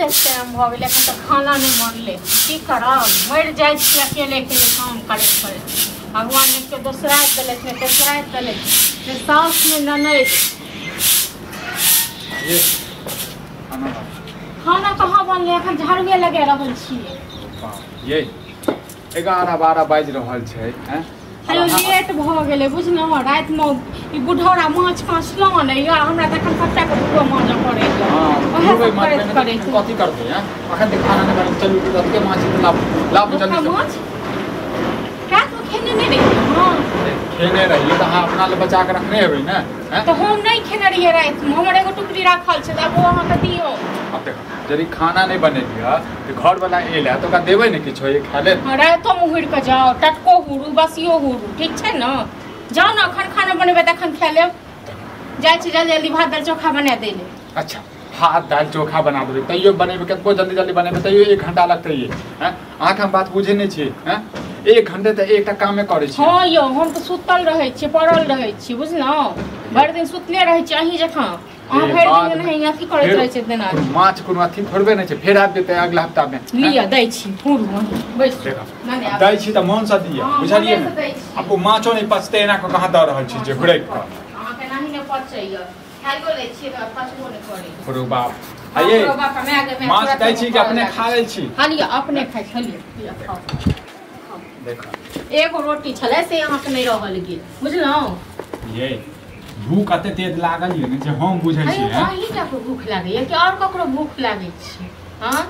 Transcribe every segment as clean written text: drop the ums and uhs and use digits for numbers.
कतेक टाइम भऽ गेलै, एखन तक खाना नहि बनलै। की करब, मरि जाइ छी अकेले अकेले काम करैत करैत। भगवान ने केओ दोसराइत देलथि, ने तेसराइत देलथि, ने साउस ने ननैद। खाना कहाँ बनलै? एखन झाड़ुए लगा रहल छियै। ये 11-12 बाजि रहल छै। हेलो, लेट भऽ गेलै बुझलहुँ। रातिमे ई बुढ़ौरा माछ काछ लऽ अनैया, हमरा तऽ एखन सबटा के धुओ माँजऽ पड़ैया। कथी करतै? अखन तऽ खाना नहि बनल। चलू, रतके माछ लाबू लाबू जल्दी। माछ रातिमे खेने नहि रहियै? हँ, खेने रहियै। तऽ अहाँ अपना लए बचा कऽ रखने हेबै ने? तऽ हम नहि खेने रहियै रातिमे, हमर एगो टुकड़ी राखल छै, तऽ आब ओ अहाँके दियौ। आब देखो, यदि खाना नहि बनेलियै तऽ घरवला एलै तऽ ओकरा देबै ने किछो खाय लेल। रातिमे हुरि कऽ जाउ, टटको हुरू बसियो हुरू, ठीक छै ने? जाउ ने, अखन खाना बनेबै तखन खाय लेब। जाइ छी जल्दी जल्दी भात दालि चोखा बना दै ले। अच्छा, भात दालि चोखा बना देबै, तैयो बनेबै कतबो जल्दी जल्दी बनेबै तैयो 1 घंटा लगतै। हैं, अहाँके हम बात बुझै नहि छी। हैं, 1 घंटे तऽ एकटा कामे करै छी। हँ यौ, हम तऽ सुतल रहै छी, पड़ल रहै छी बुझलहुँ, भरि दिन सुतले रहै छी अहीं जकाँ। अहाँ भरि दिन एनाही अथी करैत रहै छी तेना। माछ कोनो अथी थोड़बे नहि छै, फेर आबि जेतै अगला हफ्तामे। लिअ, दै छी, हुरू बैस। दै छी तऽ मोनसँ दिअ, बुझलियै ने? आब ओ माछो नहि पचतै, एना कऽ कहाँ दऽ रहल छी जे घुरकि कऽ। अहाँके एनाही नहि पचैया, खाइयो लै छियै तऽ पचबो नहि करैया। बाप बाप, आइये माछ दै छी कि अपने खा लै छी? हँ लिअ, अपने खाइ छी। लिअ, खाउ। देखो, एगो रोटी छलै से अहाँके नहि रहल गेल बुझलहुँ। ये भूख एते तेज लागल ये ने जे हम बुझै छी। अहीं टा के भूख लागैया कि आओर ककरो भूख लागै छै? हँ,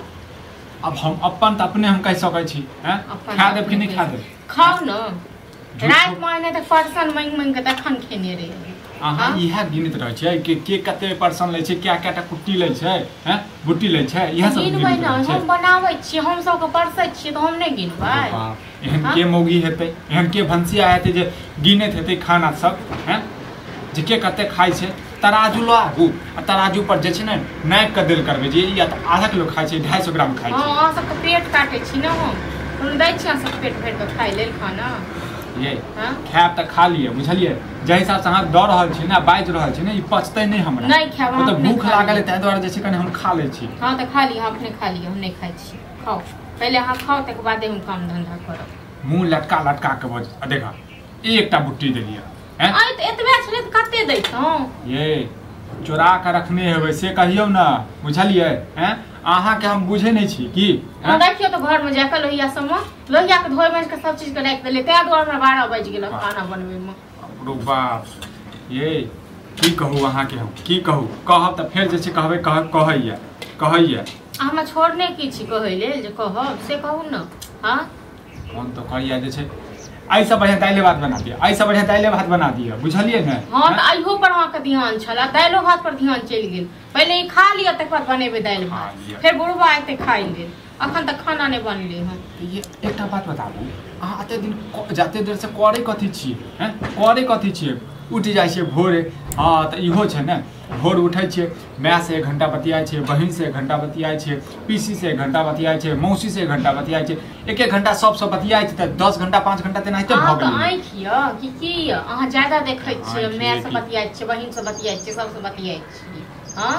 अब हम अपन तऽ अपने हम कहि सकै छी। हैं, खा देब कि नहि खा देब? खाउ ने। रातिमे एने तऽ परसन माँगि माँगि कऽ तखन खेने रहियै। अहाँ इएह गिनैत रहै छियै कि के कते परसन लै छै, क्या क्या टा कुट्टी लै छै, हैं, बुट्टी लै छै, इएह सब गिनबै ने। हम बनाबै छियै, हम सबके परसै छियै तऽ हम नहि गिनबै? एहन के मौगी हेतै, एहन के भनसिया हेतै जे गिनैत हेतै खाना सब? हैं, जे के कते खाइ छै? तराजू लऽ आबू आ तराजू पर जे छै ने नापि कऽ देल करबै जे ई आधा किलो खाइ छै, 250 ग्राम खाइ छै। अहाँ सबके पेट काटै छी ने हम, कोनो दै छी अहाँ सबके पेट भरि कऽ खाइ लेल खाना? ये खायब तऽ खा लिअ, बुझलियै? जाहि हिसाबसँ अहाँ दऽ रहल छी ने, बाजि रहल छी ने, ई पचतै नहि हमरा। नहि खायब? ओ तऽ भूख लागल है ताहि दुआरे जे छै कनि हम खा लै छी। हँ तऽ खा लिअ, अपने खा लिअ, हम नहि खाइ छी। खाउ पहिले अहाँ, खाउ, तकर बादे हम काम धंधा करब। मुँह लटका लटका के बज। देखा, एकटा बुट्टी देलियै। एतबे छलै तऽ कते दैतहुँ? ये चोरा कऽ रखने हेबै से कहियौ ने, बुझलियै? हैं, अहाँके हम बुझै नहि छी की। रखियौ तऽ घरमे जाकऽ लोहिया सबमे, लोहियाके धोइ माजि कऽ सब चीजके राखि देलियै, ताहि दुआरे हमरा 12 बाजि गेल खाना बनबैमे। बाप ये, की कहू अहाँके हम, की कहू? कहब तऽ फेर जे छै कहबै कहैया कहैया। हमरा छोड़ने की छी कहै लेल, जे कहब से कहू ने। हँ, मन तऽ कहैया जे छै एहिसँ बढ़िआँ दालि भात बना दिअ, एहिसँ बढ़िआँ दालि भात बना दिअ, बुझलियै ने? हँ, तऽ अहियो पर अहाँके ध्यान छल, दालिओ भात पर ध्यान चलि गेल। पहिले ई खा लिअ तकर बाद बनेबै दालि भात, फेर बुढ़बा एतै खाइ लेल। अखन तक खाना नहि बनलै हन। ये एकटा बात बताबू, अहाँ एते दिन जते देर से करै कथी छियै? हैं, करै कथी छियै? उठि जाइ छियै भोरे। हँ, तऽ इहो छै ने, भोर उठै छियै, मायसँ 1 घंटा बतियाइ छियै, बहिनसँ 1 घंटा बतियाइ छियै, पीसीसँ 1 घंटा बतियाइ छियै, मौसीसँ 1 घंटा बतियाइ छियै, 1 1 घंटा सबसँ बतियाइ छियै तऽ 10 घंटा 5 घंटा तेनाहिते भऽ गेलै। आँखि यऽ कि की यऽ? अहाँ ज्यादा देखै छियै, मायसँ बतियाइ छियै, बहिनसँ बतियाइ छियै, सबसँ बतियाइ छियै। हँ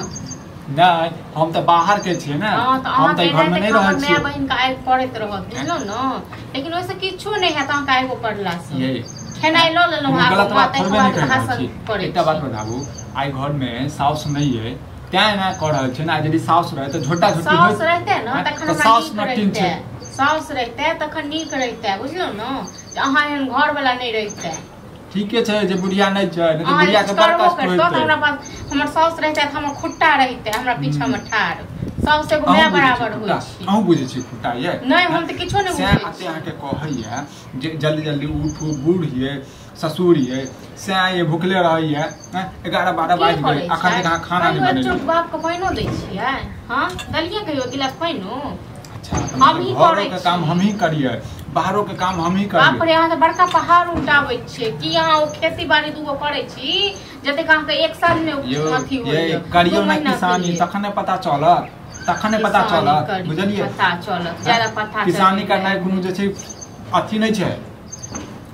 नहि, हम तऽ बाहर के छियै ने, हम तऽ घरमे नहि रहै छियै। माय बहिनके आबि करैत रहत, बुझलहुँ ने? लेकिन ओहिसँ किछो नहि हैत अहाँके आबिओ पड़लासँ। खेनाइ लऽ लेलहुँ। गलत बात थोड़बे नहि कहि रहल छी। एकटा बात बताबू, आइ घरमे साउस नहि अइ तें एना कऽ रहल छै ने। यदि साउस रहै तऽ झोटा झोटी। साउस रहितै ने तखन साउस रहितै, साउस रहितै तखन नीक रहितै, बुझलहुँ ने? अहाँ एहन घरवला नहि रहितै। ठीके छै जे बुढ़िया नहि छै, नहि तऽ बुढ़िया के बड़ कष्ट होइतै। हमरा पास हमर साउस रहितै तऽ हमर खुट्टा रहितै हमरा पीछा मे ठाढ़। साउस एगो माय बराबर होइ छै। अहूँ बुझै छी खुट्टा ये? नहि, हम तऽ किछो नहि बुझै छी। अहाँके कहैया जे जल्दी जल्दी उठू, बूढ़ ये, ससुर ये, सएह ये भुखले रहैया। 11-12 बाजि गेल, अखन तक अहाँ खाना नहि बनेलियै। बाप के पानिओ दै छियै? हँ, देलियै कहियो गिलास पानिओ? अच्छा, घरो के काम हमही करियै, बाहरो के काम हमही करियै। बाप रे, अहाँ तऽ बड़का पहाड़ उल्टाबै छियै। की अहाँ ओ खेती बाड़ी दूगो करै छी जतेक अहाँके 1 साल मे अथी होइया? करियौ ने किसानी, तखने पता चलत, तखने पता चलत, बुझलियै? पता चलत, ज्यादा पता किसानी करनाइ कोनो जे छै अथी नहि छै।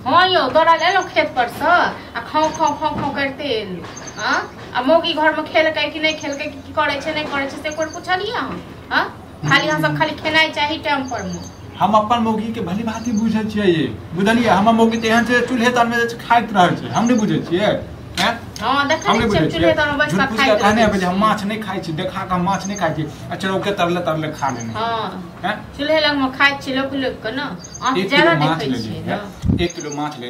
हँ यौ, दौड़ल एलहुँ खेत पर सँ आ खाउ खाउ खाउ खाउ करिते एलहुँ। हँ, आ मौगी घरमे खेलकै कि नहि खेलकै, की करै छै नहि करै छै से कोइ पुछलियै अहाँ? हां खाली हम सब खाली खेनाइ चाही टाइम पर में। हम अपन मौगी के भली भांति बुझै छियै, बुझलियै? हमर मौगी तऽ एहन छै चूल्हे तर में खाइत रहै छै, हम नहि बुझै छियै। हां देखै छियै चूल्हे तर में बैस के खाइत रहै छै। हम माछ नहि खाइ छी, देखा के हम माछ नहि खाइ छी आ चरौके तरले तरले खा लेने। हां चूल्हे लग में खाइ छी लोक लोक के ना, अहाँ ज्यादा देखै छियै ना। 1 किलो माछ ले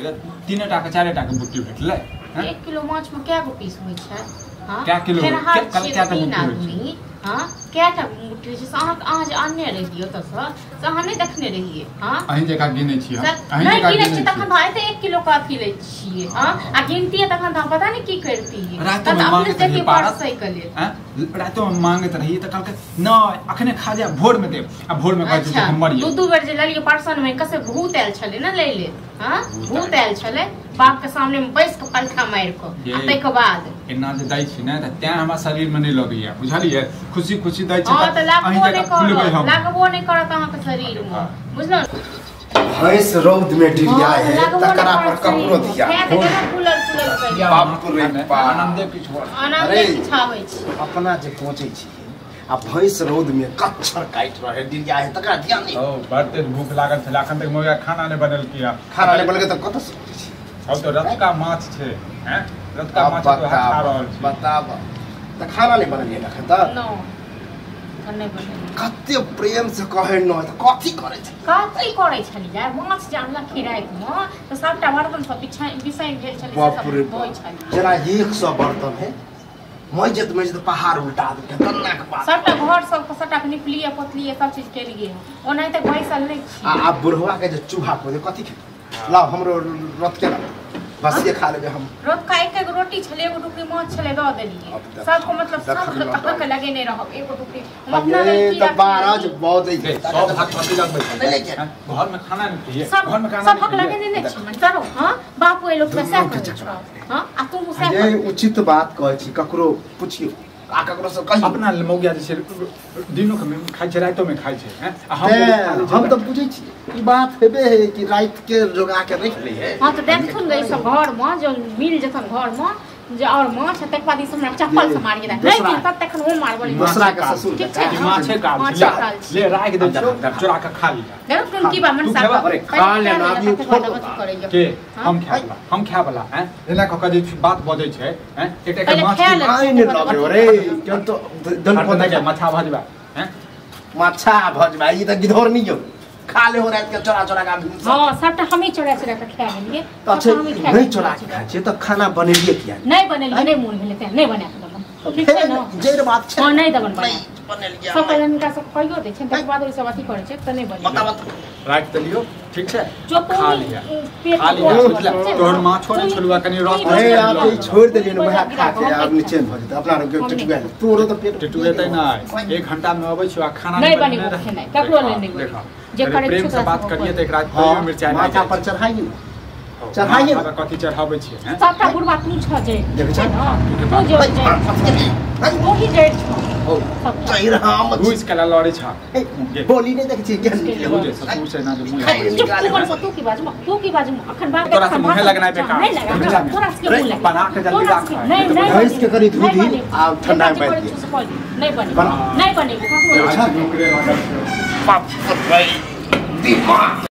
3 टा के 4 टा के बुट्टी भेटलै। 1 किलो माछ में कै गो पीस होइ छै? हां कै किलो कै टा बुट्टी होइ छै? हां कै टा बुट्टी होइ छै? अहाँ जे आनने रहियै ओतऽसँ से अहाँ नहि देखने रहियै? हां अहीं जकाँ गिनै छियै हम, अहीं नहि जकाँ गिनै गिनै छियै तखन तऽ एते 1 किलो के अथी लै छियै। हां आ गिनतियै तखन तऽ हम पता नहि की करतियै। रातिमे मांगैत रहियै पारस, रातिमे मांगैत रहियै तऽ कहलकै नहि अखने खा जाय भोरमे देब, आ भोरमे कहै छै हम मरियै। 2-2 बेर जे लेलियै परसन में कसे भूत आयल छलै ने लै ले। हां भूत आयल छलै बाप के सामने में बैस के पलखा मारि के, आ ताहिके बाद एना जे दै छी ने तऽ तें हमरा शरीर में नहि लगैया, बुझलियै? खुशी खुशी दै छी। हां तऽ लागबो नहि करत, लागबो नहि करत अहाँ के शरीर में, बुझलौ? भैंस रौद में डिरिया है तकरा पर ककरो धिया बाप रे बाप। आनंदे किछु आनंदे किछु आबै छै। अपना जे पहुंचै छी आ भैंस रौद में कच्छर काटि रहे डिरिया है तकरा ध्यान नहीं। ओ बड़ तेज भूख लागल छल, अखन तक मौगा खाना नहि बनेलकै। खाना नहि बनेलकै तऽ कतऽ से? अब तो रतका माछ छै, हैं रतका माछ तो खा रहल छी। बताब तऽ खाना नहि बनेलियै अखन तक? नो नहि बनेलियै। कते प्रेम से कहै न तऽ कथी करै छै? कथी करै छलियै? माछ जे आनलखिन रातिमे तऽ सबटा बर्तन सब बिसरि गेल छलै, सब धोइ छलियै। जेना 100 बर्तन है मजत मजत पहाड़ उल्टा देलकै तन्ना के बात। सबटा घर सबके सबटा के निपलियै पोतलियै सब चीज केलियै, ओनाहिते बैसल नहि छी। आ आब बुढ़वा के जे चूहा खोदे कथी खेतै? लाओ हमरो रतके लाओ, बसिए खा लेबै हम। रतका एक एक रोटी छलै, एगो टुकड़ी माछ छलै दऽ देलियै सबको, मतलब सब अहाँके लगेने रहब एगो टुकड़ी हम अपना लेल की तऽ बारह जे बजै छै सब भाग कथी लगबै छै? घर में खाना नहि खाइए, घर में खाना सबक लगेने नहि छै मन चलो। हां बापू एलो तऽ सएह करै छौ। हां आ तू सएह ये उचित बात कहै छी, ककरो पुछियो आ ककरो से कहियो। अपना मौगिया जे छै दिनो के खाइ छै रातिो में खाइ छै। हैं हम तऽ बुझै छी ई बात हेबे है कि राति के जोगा के रख ले है। हां तऽ देखथुन गे ई सब घर में जो मिल जतन घर में जे और माछ तक बाद ई सब हमरा चप्पल से मारि गेल नहि दिन तब तखन हम मारबो। दूसरा के ससुर ठीक छै माछे काल ले राख दे छौ चोरा के खा लिया। देखथुन की बा मन साफ अरे खा लेना अभी छोड़ के हम खाय वाला, हम खाय वाला हैं एना क के जे बात बजै छै हैं एक एक माछ आइ ने लगे रे केन तो दन पता के माछा भजबा हैं माछा भजबा ई त गिधोर नहीं हो खा ले हो रात के चोरा चोरा के आदमी। हां सबटा हमही चोरा चोरा के खा गेलियै। अच्छा नहीं चोरा के खाइ छियै तऽ खाना बनेलियै किया नहि? बनेलियै नहि मोन भेलै तें नहि बना के देलहुँ। ठीक छै ने जे बात छै। हां नहि देबन बना बनेलियै सब पहिले हिनका सब कहियो दै छै तकर बाद ओइ सब अथी करै छै तऽ नहि बनेलियै। बताब राखि देलियौ ठीक छै खा लिया खा लिया तोहर माछो नहि छोड़ुआ कनि रस। अरे आप ई छोड़ देलियै ने वएह खा के आब निचैन भऽ जेतै अपना टेटुआ तोरो तऽ पेट टेटुएतै नहि। 1 घंटा में अबै छियौ आ खाना नहि बनेबो खेनाइ ककरो लेल नहि देखा जे करे प्रेम से बात करिए तऽ एकरा तैयो मिरचाइ माथा पर चढ़ाइए ने चढ़ाइए ने कथी चढ़ाबै छियै? हैं सबटा बुढ़वा तू छ जे देखै छ तू जे तू ही जड़ छ घुस के लड़ै छ बोली नहि देखै छी केहन निकले ससुर से ना जे मुँह तू की बाजू तू की बाजू अखन बात तोरा से मुँहे लगनाइ बेकार नहीं लगा तोरा से मुँह लगा बना के जल्दी राख। नहीं नहीं भैंस के करी धो दी आ ठंडा में बैठ नहीं बने नहीं बने बाप रे दिमाग।